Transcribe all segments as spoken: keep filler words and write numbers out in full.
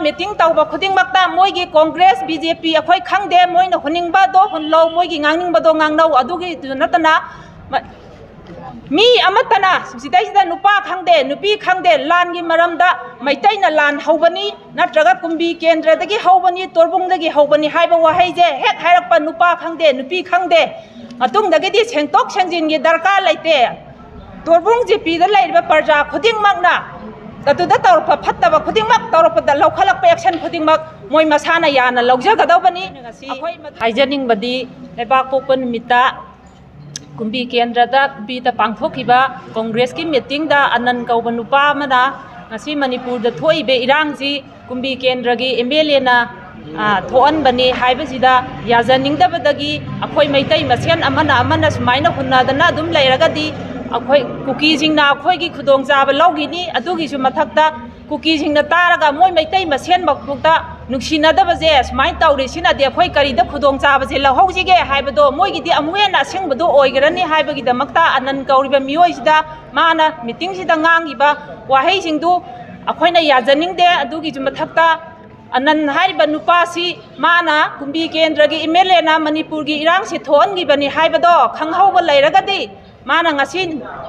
Meeting ꯇꯧꯕ ꯈꯨꯗꯤꯡꯃꯛꯇ ꯃꯣꯏꯒꯤ ꯀꯣꯡꯒ꯭ꯔꯦꯁ, ꯕꯤ ꯖꯦ ꯄꯤ ꯑꯩꯈꯣꯏ ꯈꯪꯗꯦ, ꯃꯣꯏꯅ ꯍꯨꯟꯅꯤꯡꯕꯗꯣ ꯍꯨꯜꯂꯧ, ꯃꯣꯏꯒꯤ ꯉꯥꯡꯅꯤꯡꯕꯗꯣ ꯉꯥꯡꯅꯧ, ꯑꯗꯨꯒꯤꯗꯨ ꯅꯠꯇꯅ ꯃ-, ꯃꯤ ꯑꯃꯠꯇꯅ ꯁꯤꯗꯩꯁꯤꯗ ꯅꯨꯄꯥ ꯈꯪꯗꯦ, ꯅꯨꯄꯤ ꯈꯪꯗꯦ, ꯂꯥꯟꯒꯤ ꯃꯔꯝꯗ ꯃꯩꯇꯩꯅ ꯂꯥꯟ ꯍꯧꯕꯅꯤ, ꯅꯠꯇ꯭ꯔꯒ ꯀꯨꯝꯕꯤ ꯀꯦꯟꯗ꯭ꯔꯗꯒꯤ ꯍꯧꯕꯅꯤ, ꯇꯣꯔꯕꯨꯡꯗꯒꯤ ꯍꯧꯕꯅꯤ ꯍꯥꯏꯕ ꯋꯥꯍꯩꯁꯦ ꯍꯦꯛ ꯍꯥꯏꯔꯛꯄ ꯅꯨꯄꯥ ꯈꯪꯗꯦ, ꯅꯨꯄꯤ ꯈꯪꯗꯦ, ꯃꯇꯨꯡꯗꯒꯤꯗꯤ ꯁꯦꯡꯇꯣꯛ ꯁꯦꯡꯖꯤꯟꯒꯤ ꯗꯔꯀꯥꯔ ꯂꯩꯇꯦ꯫ ꯇꯣꯔꯕꯨꯡ ꯖꯤꯄꯤꯗ ꯂꯩꯔꯤꯕ ꯄ꯭ꯔꯖꯥ ꯈꯨꯗꯤꯡꯃꯛꯅ ꯑꯗꯨꯗ ꯇꯧꯔꯛꯄ ꯐꯠꯇꯕ ꯈꯨꯗꯤꯡꯃꯛ ꯇꯧꯔꯛꯄꯗ ꯂꯧꯈꯠꯂꯛꯄ action ꯈꯨꯗꯤꯡꯃꯛ ꯃꯣꯏ ꯃꯁꯥꯅ ꯌꯥꯅ ꯂꯧꯖꯒꯗꯧꯕꯅꯤ꯫ ꯉꯁꯤ ꯑꯩꯈꯣꯏ ꯍꯥꯏꯖꯅꯤꯡꯕꯗꯤ, ꯂꯩꯕꯥꯛ ꯄꯣꯛꯄ ꯅꯨꯃꯤꯠꯇ ꯀꯨꯝꯕꯤ ꯀꯦꯟꯗ꯭ꯔꯗ ꯀꯨꯝꯕꯤꯗ ꯄꯥꯡꯊꯣꯛꯈꯤꯕ ꯀꯣꯡꯒ꯭ꯔꯦꯁꯀꯤ ꯃꯤꯇꯤꯡꯗ ꯑꯅꯟ ꯀꯧꯕ ꯅꯨꯄꯥ ꯑꯃꯅ ꯉꯁꯤ ꯃꯅꯤꯄꯨꯔꯗ ꯊꯣꯛꯏꯕ ꯏꯔꯥꯡꯁꯤ ꯀꯨꯝꯕꯤ ꯀꯦꯟꯗ꯭ꯔꯒꯤ ꯑꯦꯝ ꯑꯦꯜ ꯑꯦꯅ, ꯑ, ꯊꯣꯛꯍꯟꯕꯅꯤ ꯍꯥꯏꯕꯁꯤꯗ ꯌꯥꯖꯅꯤꯡꯗꯕꯗꯒꯤ ꯑꯩꯈꯣꯏ ꯃꯩꯇꯩ ꯃꯁꯦꯟ ꯑꯃꯅ ꯑꯃꯅ ꯁꯨꯃꯥꯏꯅ ꯍꯨꯟꯅꯗꯅ ꯑꯗꯨꯝ ꯂꯩꯔꯒꯗꯤ ꯑꯩꯈꯣꯏ ꯀꯨꯀꯤꯁꯤꯡꯅ ꯑꯩꯈꯣꯏꯒꯤ ꯈꯨꯗꯣꯡꯆꯥꯕ ꯂꯧꯈꯤꯅꯤ꯫ ꯑꯗꯨꯒꯤꯁꯨ ꯃꯊꯛꯇ ꯀꯨꯀꯤꯁꯤꯡꯅ ꯇꯥꯔꯒ ꯃꯣꯏ ꯃꯩꯇꯩ ꯃꯁꯦꯟꯃꯛꯇ ꯅꯨꯡꯁꯤꯅꯗꯕꯁꯦ ꯁꯨꯃꯥꯏꯅ ꯇꯧꯔꯤꯁꯤꯅꯗꯤ ꯑꯩꯈꯣꯏ ꯀꯔꯤꯗ ꯈꯨꯗꯣꯡꯆꯥꯕꯁꯦ ꯂꯧꯍꯧꯁꯤꯒꯦ ꯍꯥꯏꯕꯗꯣ ꯃꯣꯏꯒꯤꯗꯤ ꯑꯃꯨꯛ ꯍꯦꯟꯅ ꯑꯁꯦꯡꯕꯗꯣ ꯑꯣꯏꯒꯔꯅꯤ ꯍꯥꯏꯕꯒꯤꯗꯃꯛꯇ ꯑꯅꯟ ꯀꯧꯔꯤꯕ ꯃꯤꯑꯣꯏꯁꯤꯗ ꯃꯥꯅ ꯃꯤꯇꯤꯡꯁꯤꯗ ꯉꯥꯡꯉꯤꯕ ꯋꯥꯍꯩꯁꯤꯡꯗꯨ ꯑꯩꯈꯣꯏꯅ ꯌꯥꯖꯅꯤꯡꯗꯦ꯫ ꯑꯗꯨꯒꯤꯁꯨ ꯃꯊꯛꯇ ꯑꯅꯟ ꯍꯥꯏꯔꯤꯕ ꯅꯨꯄꯥꯁꯤ ꯃꯥꯅ ꯀꯨꯝꯕꯤ ꯀꯦꯟꯗ꯭ꯔꯒꯤ ꯑꯦꯝ ꯑꯦꯜ ꯑꯦꯅ ꯃꯅꯤꯄꯨꯔꯒꯤ ꯏꯔꯥꯡꯁꯤ ꯊꯣꯛꯍꯟꯈꯤꯕꯅꯤ ꯍꯥꯏꯕꯗꯣ ꯈꯪꯍꯧꯕ ꯂꯩꯔꯒꯗꯤ ꯃꯥꯅ ꯉꯁꯤ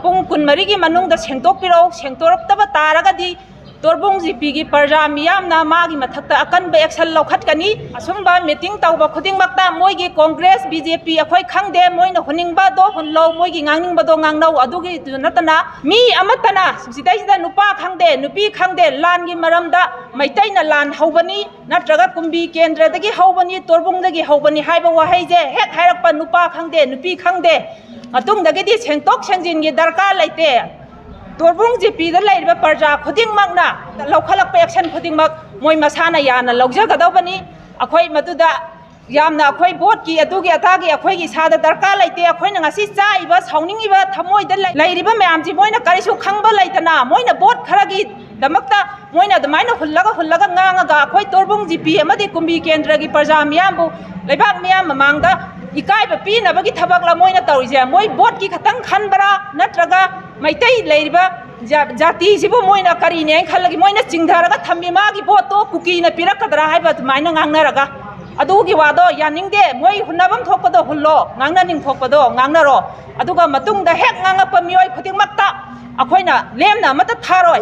ꯄꯨꯡ ꯀꯨꯟꯃꯔꯤꯒꯤ ꯃꯅꯨꯡꯗ ꯁꯦꯡꯗꯣꯛꯄꯤꯔꯛꯎ, ꯁꯦꯡꯗꯣꯔꯛꯇꯕ ꯇꯥꯔꯒꯗꯤ ꯇꯣꯔꯕꯨꯡ ꯖꯤꯄꯤꯒꯤ ꯄ꯭ꯔꯖꯥ ꯃꯤꯌꯥꯝꯅ ꯃꯥꯒꯤ ꯃꯊꯛꯇ ꯑꯀꯟꯕ action ꯂꯧꯈꯠꯀꯅꯤ꯫ ꯑꯁꯨꯝꯕ ꯃꯤꯇꯤꯡ ꯇꯧꯕ ꯈꯨꯗꯤꯡꯃꯛꯇ ꯃꯣꯏꯒꯤ ꯀꯣꯡꯒ꯭ꯔꯦꯁ, ꯕꯤ ꯖꯦ ꯄꯤ ꯑꯩꯈꯣꯏ ꯈꯪꯗꯦ, ꯃꯣꯏꯅ ꯍꯨꯟꯅꯤꯡꯕꯗꯣ ꯍꯨꯜꯂꯧ, ꯃꯣꯏꯒꯤ ꯉꯥꯡꯅꯤꯡꯕꯗꯣ ꯉꯥꯡꯅꯧ, ꯑꯗꯨꯒꯤꯗꯨ ꯅꯠꯇꯅ ꯃꯤ ꯑꯃꯠꯇꯅ ꯁꯤꯗꯩꯁꯤꯗ ꯅꯨꯄꯥ ꯈꯪꯗꯦ, ꯅꯨꯄꯤ ꯈꯪꯗꯦ, ꯂꯥꯟꯒꯤ ꯃꯔꯝꯗ ꯃꯩꯇꯩꯅ ꯂꯥꯟ ꯍꯧꯕꯅꯤ, ꯅꯠꯇ꯭ꯔꯒ ꯀꯨꯝꯕꯤ ꯀꯦꯟꯗ꯭ꯔꯗꯒꯤ ꯍꯧꯕꯅꯤ, ꯇꯣꯔꯕꯨꯡꯗꯒꯤ ꯍꯧꯕꯅꯤ ꯍꯥꯏꯕ ꯋꯥꯍꯩꯁꯦ ꯍꯦꯛ ꯍꯥꯏꯔꯛꯄ ꯅꯨꯄꯥ ꯈꯪꯗꯦ, ꯅꯨꯄꯤ ꯈꯪꯗꯦ, ꯃꯇꯨꯡꯗꯒꯤꯗꯤ ꯁꯦꯡꯗꯣꯛ ꯁꯦꯡꯖꯤꯟꯒꯤ ꯗꯔꯀꯥꯔ ꯂꯩꯇꯦ꯫ ꯇꯣꯔꯕꯨꯡ ꯖꯤꯄꯤꯗ ꯂꯩꯔꯤꯕ ꯄ꯭ꯔꯖꯥ ꯈꯨꯗꯤꯡꯃꯛꯅ ꯂꯧꯈꯠꯂꯛꯄ action ꯈꯨꯗꯤꯡꯃꯛ ꯃꯣꯏ ꯃꯁꯥꯅ ꯌꯥꯅ ꯂꯧꯖꯒꯗꯧꯕꯅꯤ꯫ ꯑꯩꯈꯣꯏ ꯃꯗꯨꯗ ꯌꯥꯝꯅ ꯑꯩꯈꯣꯏ ꯚꯣꯠꯀꯤ ꯑꯗꯨꯒꯤ ꯑꯗꯥꯒꯤ ꯑꯩꯈꯣꯏꯒꯤ ꯏꯁꯥꯗ ꯗꯔꯀꯥꯔ ꯂꯩꯇꯦ꯫ ꯑꯩꯈꯣꯏꯅ ꯉꯁꯤ ꯆꯥꯛꯏꯕ, ꯁꯥꯎꯅꯤꯡꯉꯤꯕ, ꯊꯃꯣꯏꯗ ꯂꯩ-, ꯂꯩꯔꯤꯕ ꯃꯌꯥꯝꯁꯤ ꯃꯣꯏꯅ ꯀꯔꯤꯁꯨ ꯈꯪꯕ ꯂꯩꯇꯅ ꯃꯣꯏꯅ ꯚꯣꯠ ꯈꯔꯒꯤꯗꯃꯛꯇ ꯃꯣꯏꯅ ꯑꯗꯨꯃꯥꯏꯅ ꯍꯨꯜꯂꯒ ꯍꯨꯜꯂꯒ ꯉꯥꯡꯉꯒ ꯑꯩꯈꯣꯏ ꯇꯣꯔꯕꯨꯡ ꯖꯤꯄꯤ ꯑꯃꯗꯤ ꯀꯨꯝꯕꯤ ꯀꯦꯟꯗ꯭ꯔꯒꯤ ꯄ꯭ꯔꯖꯥ ꯃꯤꯌꯥꯝꯕꯨ ꯂꯩꯕꯥꯛ ꯃꯤꯌꯥꯝ ꯃꯃꯥꯡꯗ ꯏꯀꯥꯏꯕ ꯄꯤꯅꯕꯒꯤ ꯊꯕꯛꯂ ꯃꯣꯏꯅ ꯇꯧꯔꯤꯁꯦ? ꯃꯣꯏ ꯚꯣꯠꯀꯤ ꯈꯛꯇꯪ ꯈꯟꯕ꯭ꯔꯥ, ꯅꯠꯇ꯭ꯔꯒ ꯃꯩꯇꯩ ꯂꯩꯔꯤꯕ ꯖꯥ- ꯖꯥꯇꯤꯁꯤꯕꯨ ꯃꯣꯏꯅ ꯀꯔꯤꯅꯦ ꯍꯥꯏꯅ ꯈꯜꯂꯒ ꯃꯣꯏꯅ ꯆꯤꯡꯊꯔꯒ ꯊꯝꯃꯤ ꯃꯥꯒꯤ ꯚꯣꯠꯇꯣ ꯀꯨꯀꯤꯅ ꯄꯤꯔꯛꯀꯗ꯭ꯔꯥ ꯍꯥꯏꯕ ꯑꯗꯨꯃꯥꯏꯅ ꯉꯥꯡꯅꯔꯒ, ꯑꯗꯨꯒꯤ ꯋꯥꯗꯣ ꯌꯥꯅꯤꯡꯗꯦ꯫ ꯃꯣꯏ ꯍꯨꯟꯅꯐꯝ ꯊꯣꯛꯄꯗꯣ ꯍꯨꯜꯂꯣ, ꯉꯥꯡꯅꯅꯤꯡ ꯊꯣꯛꯄꯗꯣ ꯉꯥꯡꯅꯔꯣ꯫ ꯑꯗꯨꯒ ꯃꯇꯨꯡꯗ ꯍꯦꯛ ꯉꯥꯡꯉꯛꯄ ꯃꯤꯑꯣꯏ ꯈꯨꯗꯤꯡꯃꯛꯇ ꯑꯩꯈꯣꯏꯅ ꯂꯦꯝꯅ ꯑꯃꯠꯇ ꯊꯥꯔꯣꯏ꯫